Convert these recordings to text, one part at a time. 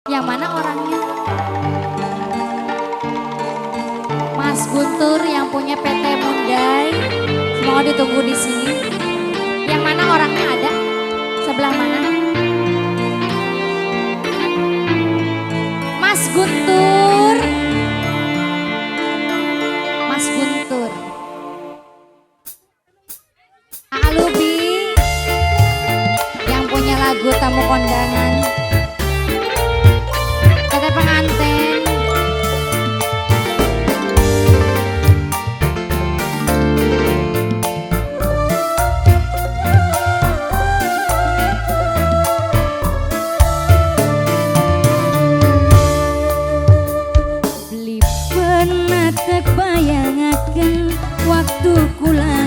Yang mana orangnya? Mas Guntur yang punya PT Mundai. Semoga ditunggu di sini. Yang mana orangnya ada? Sebelah mana? Mas Guntur. Mas Guntur. Alubi yang punya lagu Tamu Kondangan. Kata pengantin. Beli pernah tek bayangaken waktu kula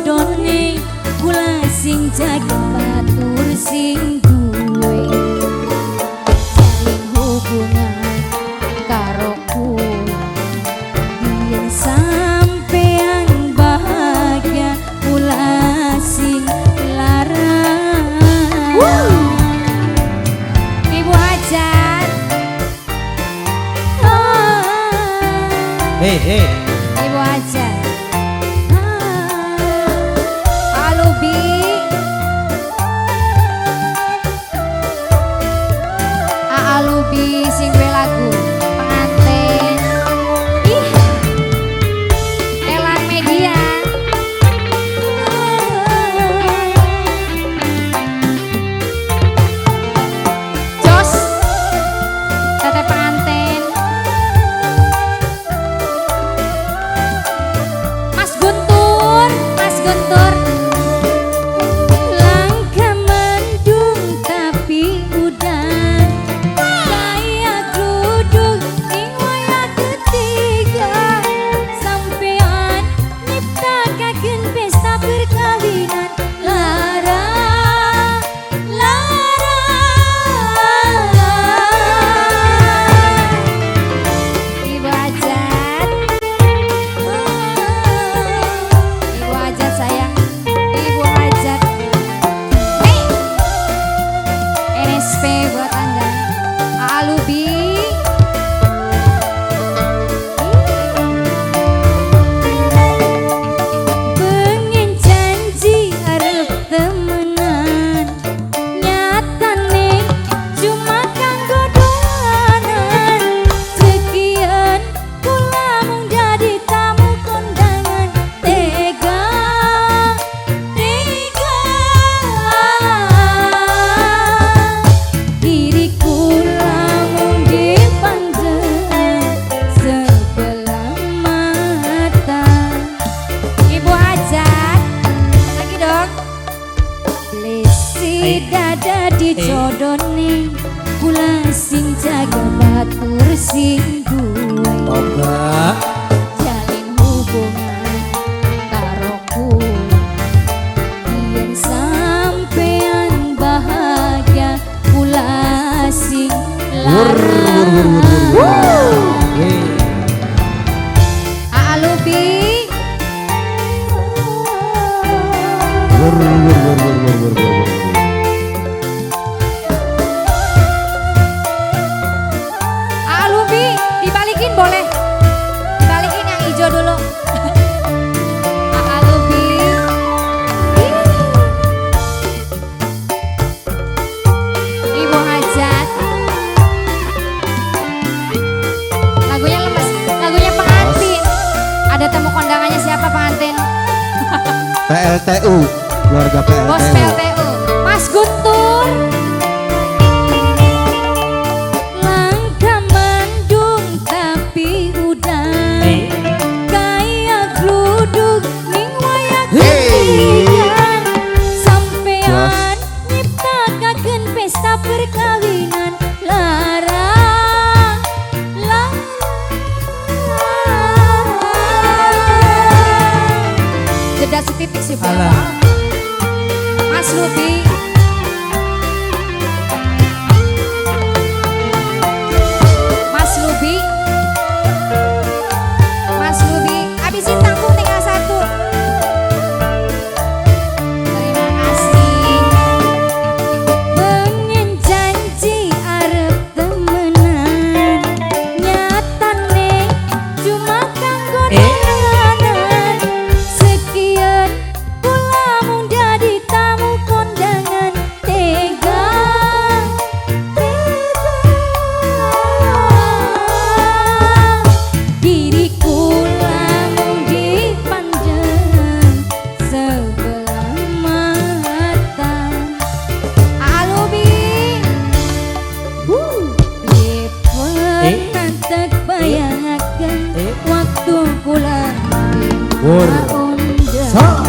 doni kula sing jaga batur sing duwe jalin hubungan karo kula biyen sampean bahagia kula sing lara. Ibu Hajat. Hei hei. Ibu Hajat. Alubi sing duwe lagu pengantin. Ih. Elan Media. Jos. Tete pengantin. Mas Guntur, Mas Guntur. Langkah mendung tapi udah buat Anda. Alubi. Pengen janji arep temenan, nyatane cuma kanggo dolanan. Sekian kula mung dadi tamu kondangan. Tega, tega. Dada dicodoni kula sing jaga batur sing duwe jalin hubungan karo kula yen sampean bahagia kula sing lara. Alubi. Alubi, dibalikin boleh. Dibalikin yang hijau dulu. Alubi. Ibu Hajat. Lagunya lemes, lagunya pengantin. Ada tamu kondangannya siapa pengantin? PLTU, keluarga PLTU. Bos PLTU, Mas Guntur. Langkah mendung tapi udah kayak gluduk ning wayah ketiga. Sampean nyiptakaken pesta perkawinan lara. Wur. Undang. So.